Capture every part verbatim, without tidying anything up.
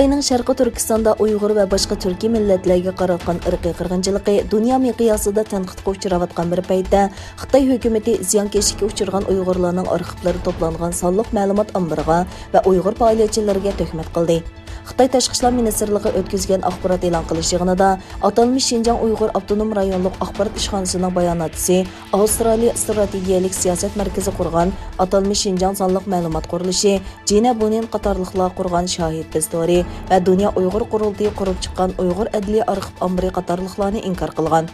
خىتاينىڭ شەرقىي تۈركىستاندا ئۇيغۇر ۋە باشقا تۈركىي مىللەتلەرگە قاراتقان ئىرقىي قىرغىنچىلىقى دۇنيا مىقياسىدا تەنقىدقا ئۇچراۋاتقان بىر پەيتتە، خىتاي ھۆكۈمىتى زىيانكەشلىككە ئۇچرىغان ئۇيغۇرلارنىڭ ئارخىپلىرى توپلانغان سانلىق مەلۇمات ئامبىرىغا ۋە ئۇيغۇر پائالىيەتچىلىرىگە تۆھمەت قىلدى. خىتاي تاشقى ئىشلار مىنىستىرلىقى ئۆتكۈزگەن ئاخبارات ئېلان قىلىش يىغىنىدا، ئاتالمىش شىنجاڭ ئۇيغۇر ئاپتونوم رايونلۇق ئاخبارات ئىشخانىسىنىڭ باياناتچىسى، ئاۋسترالىيە ئىستراتېگىيەلىك سىياسەت مەركىزى قۇرغان ئاتالمىش شىنجاڭ سانلىق مەلۇمات قۇرۇلۇشى، جىنە بۇنىن قاتارلىقلار قۇرغان شاھىت بىز تورى ۋە دۇنيا ئۇيغۇر قۇرۇلتىيى قۇرۇپ چىققان ئۇيغۇر ئەدلىيە ئارخىپ ئامبىرى قاتارلىقلارنى ئىنكار قىلغان.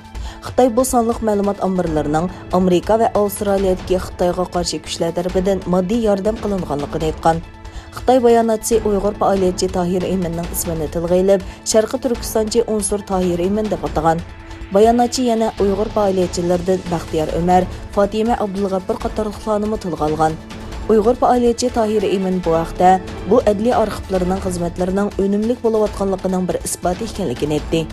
خىتاي بۇ سانلىق مەلۇمات ئامبىرلىرىنىڭ ئامېرىكا ۋە ئاۋسترالىيەدىكى خىتايغا قارشى كۈچلەر تەرىپىدىن ماددىي ياردەم قىلىنغانلىقىنى ئېيتقان. خىتاي باياناتچىسى ئۇيغۇر پائالىيەتچى تاھىر ئىمىننىڭ ئىسمىنى تىلغا ئېلىپ، شەرقىي تۈركىستانچى ئۇنسۇر تاھىر ئىمىن دەپ ئاتىغان. باياناتچى يەنە ئۇيغۇر پائالىيەتچىلىرىدىن بەختىيار ئۆمەر، فاتىمە ئابدۇلغەپۇر قاتارلىقلارنىمۇ تىلغا ئالغان. ئۇيغۇر پائالىيەتچى تاھىر ئىمىن بۇ ھەقتە، بۇ ئەدلىيە ئارخىپلىرىنىڭ خىزمەتلىرىنىڭ ئۈنۈملۈك بولۇۋاتقانلىقىنىڭ بىر ئىسپاتى ئىكەنلىكىنى ئېيتتى.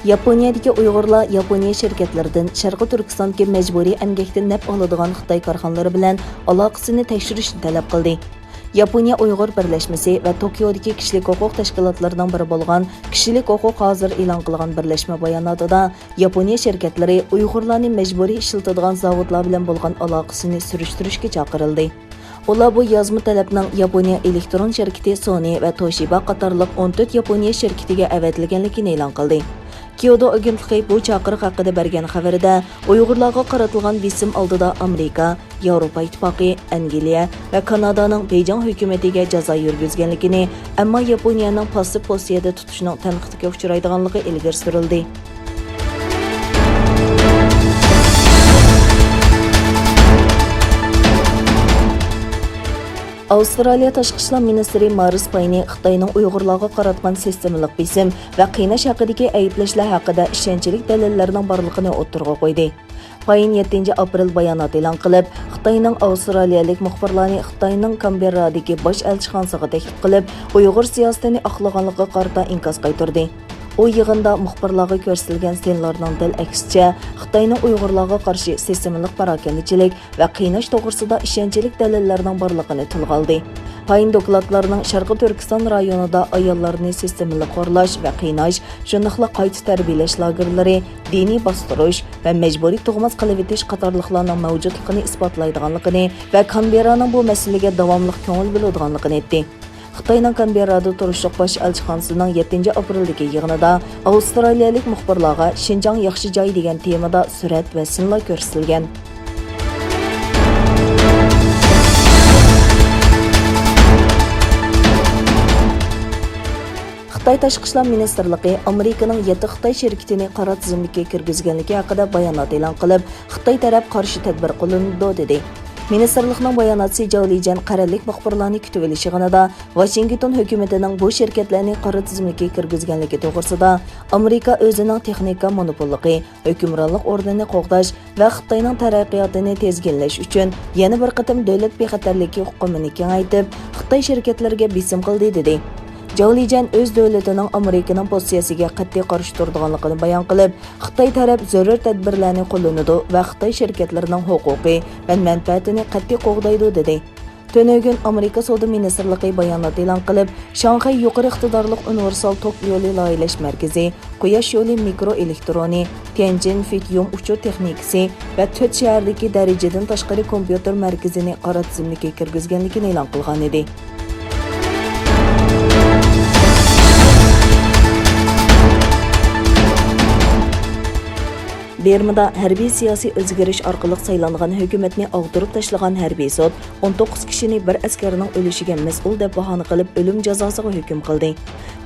ياپونىيەدىكى ئۇيغۇرلار ياپونىيە شىركەتلىرىدىن شەرقىي تۈركىستاندىكى مەجبۇرىي ئەمگەكتىن نەپ ئالىدىغان خىتاي كارخانىلىرى بىلەن ئالاقىسىنى تەكشۈرۈشنى تەلەپ قىلدى. ياپونىيە ئۇيغۇر بىرلەشمىسى ۋە توكيودىكى كىشىلىك ھوقۇق تەشكىلاتلىرىنىڭ بىرى بولغان كىشىلىك ھوقۇق ھازىر ئېلان قىلغان بىرلەشمە باياناتىدا، ياپونىيە شىركەتلىرى ئۇيغۇرلارنى مەجبۇرىي ئىشلىتىدىغان زاۋۇتلار بىلەن بولغان ئالاقىسىنى سۈرۈشتۈرۈشكە چاقىرىلدى. ئۇلار بۇ يازما تەلەپنىڭ ياپونىيە ئېلېكترون شىركىتى سونى ۋە توشىبا قاتارلىق ئون تۆت ياپونىيە شىركىتىگە ئەۋەتىلگەنلىكىنى ئېلان قىلدى. كيودو ئاگېنتلىقى بۇ چاقىرىق ھەققىدە بەرگەن خەۋىرىدە، ئۇيغۇرلارغا قاراتىلغان بېسىم ئالدىدا ئامېرىكا، ياۋروپا ئىتتىپاقى، ئەنگلىيە ۋە كانادانىڭ بېيجىڭ ھۆكۈمىتىگە جازا يۈرگۈزگەنلىكىنى، ئەمما ياپونىيەنىڭ پاسسىپ پوزىتسىيەدە تۇتۇشىنىڭ تەنقىدكە ئۇچرايدىغانلىقى ئىلگىرى سۈرۈلدى. ئاۋسترالىيە تاشقى ئىشلار مىنىستىرى مارس پاينى خىتاينىڭ ئۇيغۇرلارغا قاراتقان سىستېمىلىق بېسىم ۋە قىيناش ھەققىدىكى ئەيىبلەشلەر ھەققىدە ئىشەنچلىك دەلىللەرنىڭ بارلىقىنى ئوتتۇرىغا قويدى. پاين يەتتىنچى ئاپرېل بايانات ئېلان قىلىپ، خىتاينىڭ ئاۋسترالىيەلىك مۇخبىرلارنى خىتاينىڭ كانبېررادىكى باش ئەلچىخانىسىغا تەكلىپ قىلىپ، ئۇيغۇر سىياسىتىنى ئاقلىغانلىقىغا قارىتا ئىنكاس قايتۇردى. ئۇ يىغىندا مۇخبىرلارغا كۆرسىتىلگەن سىنلارنىڭ دەل ئەكسىچە، خىتاينىڭ ئۇيغۇرلارغا قارشى سىستېمىلىق پاراكەندىچىلىك ۋە قىيناش توغرىسىدا ئىشەنچلىك دەلىللەرنىڭ بارلىقىنى تىلغا ئالدى. پاين دوكلاتلارنىڭ شەرقىي تۈركىستان رايونىدا ئاياللارنى سىستېمىلىق خورلاش ۋە قىيناش، شۇنداقلا قايتا تەربىيەلەش لاگېرلىرى، دىنىي باستۇرۇش ۋە مەجبۇرىي تۇغماس قىلىۋېتىش قاتارلىقلارنىڭ مەۋجۇتلۇقىنى ئىسپاتلايدىغانلىقىنى ۋە كانبېررانىڭ بۇ مەسىلىگە داۋاملىق كۆڭۈل بۆلىدىغانلىقىنى ئېيتتى. خىتاينىڭ كانبېررادا تۇرۇشلۇق باش ئەلچىخانىسىنىڭ يەتتىنچى ئاپرېلدىكى يىغىنىدا ئاۋسترالىيەلىك مۇخبىرلارغا شىنجاڭ ياخشى جاي دېگەن تېمىدا سۈرەت ۋە سىنلار كۆرسىتىلگەن. خىتاي تاشقى ئىشلار مىنىستىرلىقى ئامېرىكىنىڭ يەتتە خىتاي شىركىتىنى قارا تىزىملىككە كىرگۈزگەنلىكى ھەققىدە بايانات ئېلان قىلىپ، خىتاي تەرەپ قارشى تەدبىر قوللىنىدۇ، دېدى. مىنىستىرلىقنىڭ باياناتچىسى جاۋ لىجيەن قەرەللىك مۇخبىرلارنى كۈتۈۋېلىش يىغىنىدا ۋاشىنگتون ھۆكۈمىتىنىڭ بۇ شىركەتلەرنى قارا تىزىملىككە كىرگۈزگەنلىكى توغرىسىدا، ئامېرىكا ئۆزىنىڭ تېخنىكا مونوپوللۇقى، ھۆكۈمرانلىق ئورنىنى قوغداش ۋە خىتاينىڭ تەرەققىياتىنى تىزگىنلەش ئۈچۈن يەنە بىر قېتىم دۆلەت بىخەتەرلىكى ئۇقۇمىنى كېڭەيتىپ، خىتاي شىركەتلىرىگە بېسىم قىلدى، دېدى. جاۋ لىجيەن ئۆز دۆلىتىنىڭ ئامېرىكىنىڭ پوزىتسىيەسىگە قەتئىي قارشى تۇرىدىغانلىقىنى بايان قىلىپ، خىتاي تەرەپ زۆرۈر تەدبىرلەرنى قوللىنىدۇ ۋە خىتاي شىركەتلىرىنىڭ ھوقۇقى ۋە مەنپەئەتىنى قەتئىي قوغدايدۇ، دېدى. تۈنۈگۈن ئامېرىكا سودا مىنىستىرلىقى بايانات ئېلان قىلىپ، شاڭخەي يۇقىرى ئىقتىدارلىق ئۇنىۋېرسال توك يولى لايىھەلەش مەركىزى، قۇياش يولى مىكرو ئېلېكترونى، تيەنجىن فىتيۇم ئۇچۇر تېخنىكىسى ۋە تۆت شەھەردىكى دەرىجىدىن تاشقىرى كومپيۇتېر مەركىزىنى قارا تىزىملىككە كىرگۈزگەنلىكىنى ئېلان قىلغانىدى. بىرمىدا ھەربىي سىياسىي ئۆزگىرىش ئارقىلىق سايلانغان ھۆكۈمەتنى ئاغدۇرۇپ تاشلىغان ھەربىي سوت ئون توققۇز كىشىنى بىر ئەسكەرنىڭ ئۆلۈشىگە مەسئۇل دەپ باھانە قىلىپ ئۆلۈم جازاسىغا ھۆكۈم قىلدى.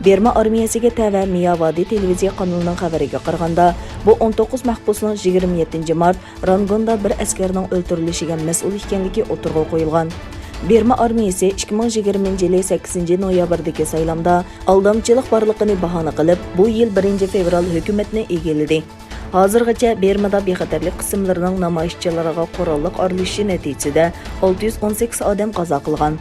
بىرما ئارمىيەسىگە تەۋە مىياۋادى تېلېۋىزىيە قانىلىنىڭ خەۋىرىگە قارىغاندا، بۇ ئون توققۇز مەھبۇسنىڭ يىگىرمە يەتتىنچى مارت رانگوندا بىر ئەسكەرنىڭ ئۆلتۈرۈلۈشىگە مەسئۇل ئىكەنلىكى ئوتتۇرىغا قويۇلغان. بىرما ئارمىيەسى ئىككى مىڭ يىگىرمىنچى يىلى سەككىزىنچى نويابىردىكى سايلامدا ئالدامچىلىق بارلىقىنى باھانە قىلىپ، بۇ يىل بىرىنچى فېۋرال ھۆكۈمەتنى ئىگىلىدى. ھازىرغىچە بىرمىدا بىخەتەرلىك قىسىملىرىنىڭ نامايىشچىلارغا قوراللىق ئارىلىشىشى نەتىجىسىدە ئالتە يۈز ئون سەككىز ئادەم قازا قىلغان.